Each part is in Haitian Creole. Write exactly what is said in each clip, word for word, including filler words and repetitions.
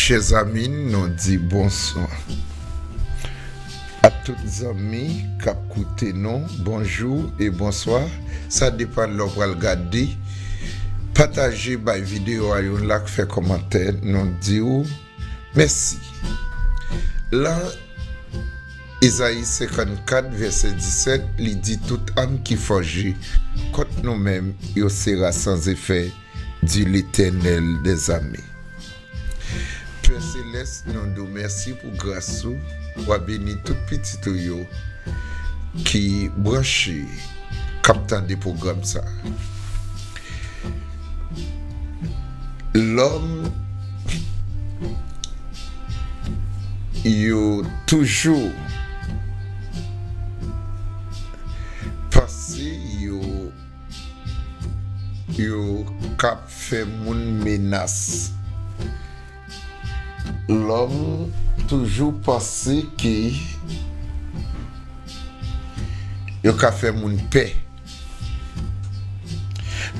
Chè zanmi, nou di bonswa a tout zanmi k ap koute nou. Bonjou e bonswa. Sa depann lè w pral gade. Pataje, bay videyo a yon like, fè kòmantè. Nou di w mèsi. Lan Ezayi senkannkat, vèsè disèt, li di, tout ame ki fòje kont nou menm, yo sera sans effet, dit l'Éternel des armées. Pè Selès, nou di w mèsi pou gras ou, w a beni tout pitit ou yo ki branche, k ap tande pwogram sa. Lòm yo toujou panse yo, yo ka fè moun menas. Lòm toujou panse ke yo ka fè moun pè.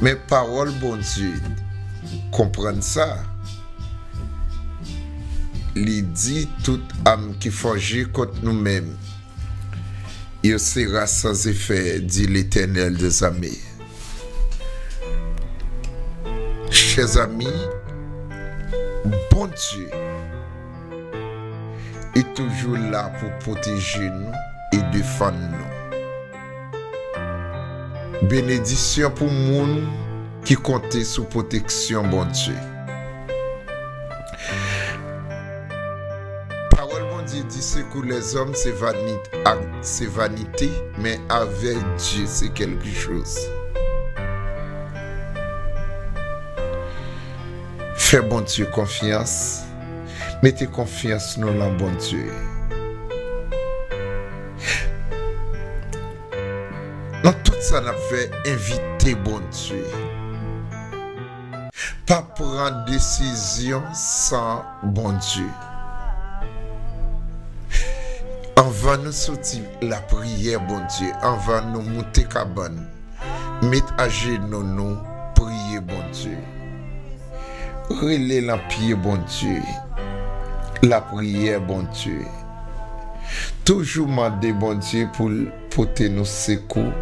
Men pawòl Bondye konprann sa. Li di, tout ame ki fòje kont nou menm, yo sera sans effet, dit l'Éternel des armées. Chè zanmi, Bondye, li toujou la pou pwoteje nou e defann nou. Benedisyon pou moun ki konte sou pwoteksyon Bondye. Pawòl Bondye di, sekou lèzòm se vanit-, ak, se vanite, men avèk Dye se kèlkechoz. Fè Bondye konfyans, mete konfyans nou lan Bondye. Nan tout sa n ap fè, envite Bondye. Pa pran desizyon san Bondye. Anvan nou soti, lapriyè Bondye. Anvan nou moute kabann, met ajenou nou, priye Bondye. Rele lan pye Bondye. Lapriyè Bondye. Toujou mande Bondye pou l pote nou sekou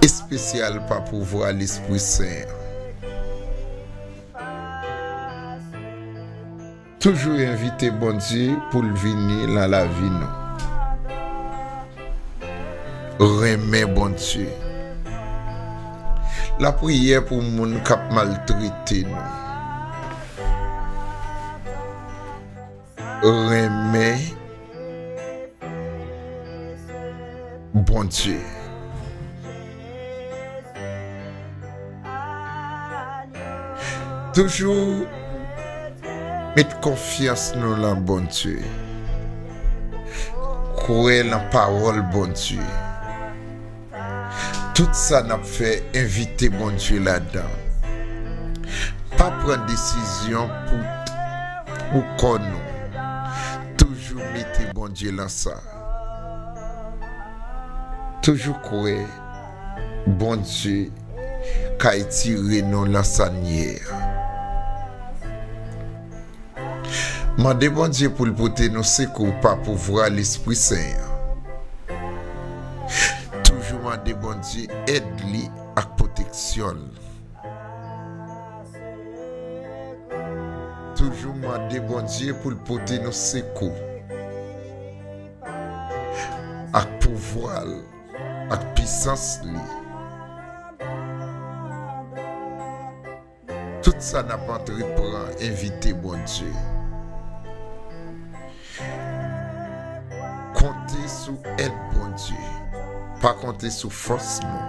espesyal pa pouvwa Lespri Sen an. Toujou envite Bondye pou l vini lan lavi nou. Renmen Bondye. Lapriyè pou moun k ap maltrete nou. Renmen Bondye. Toujou met konfyans nou lan Bondye. Kwè lan pawòl Bondye. Tout sa n ap fè, envite Bondye ladan. Pa pran desizyon pou, pou kò nou. Toujou mete Bondye lan sa. Toujou kwè Bondye ka etire nou lan sa n ye a. Mande Bondye pou l pote nou sekou pa pouvwa Lespri Sen an. Toujou mande Bondye èd li ak pwoteksyon l. Toujou mande Bondye pou l pote nou sekou ak pouvwa l, ak pisans li. Tout sa n ap antreprann, envite Bondye. Konte sou èd Bondye. Pa konte sou fòs nou.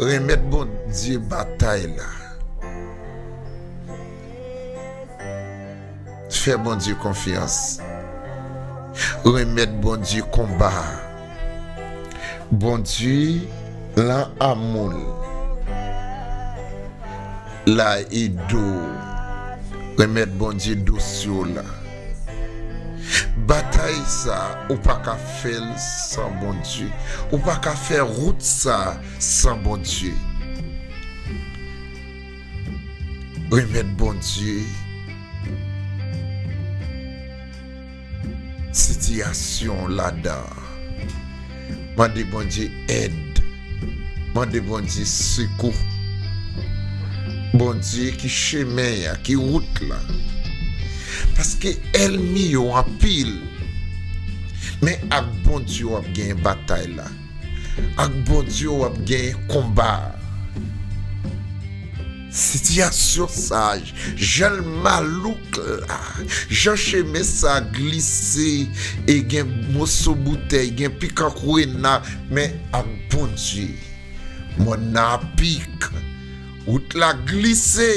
Renmèt Bondye batay la. Fè Bondye konfyans. Renmèt Bondye konba a. Bondye lan amou l la ede w. Renmèt Bondye dosye w la. Batay sa, ou pa ka fè l san Bondye. Ou pa ka fè wout sa san Bondye. Renmèt Bondye sitiyasyon w ladan an. Mande Bondye èd. Mande Bondye sekou. Bondye ki chemen an, ki wout la. Paske ènmi yo anpil. Men ak Bondye w ap genyen batay la. Ak Bondye w ap genyen konba a. Sitiyasyon sa a, jan l malouk la, jan chemen sa a glise, e gen moso boutèy, gen pikan kwena, men ak Bondye. Mòn nan apik, wout la glise,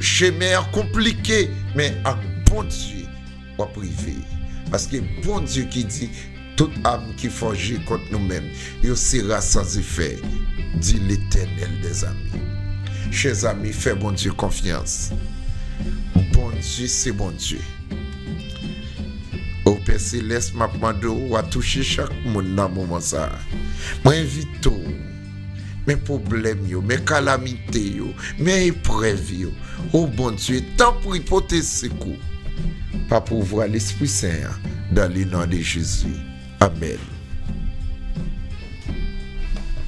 chemen an konplike, men ak Bondye, w ap rive. Paske Bondye ki di, tout am ki fòje kont nou menm, yo sera sans effet, di Letènèl dèzame. Chè zami, fè Bondye konfyans. Bondye se Bondye. O Pè Selès, m ap mande w, w a touche chak moun nan moman sa a. Mwen envite w, men pwoblèm yo, men kalamite yo, men eprèv yo. O Bondye, tanpri pote sekou pa pouvwa Lespri Sen an, dans le nom de Jésus. Amèn.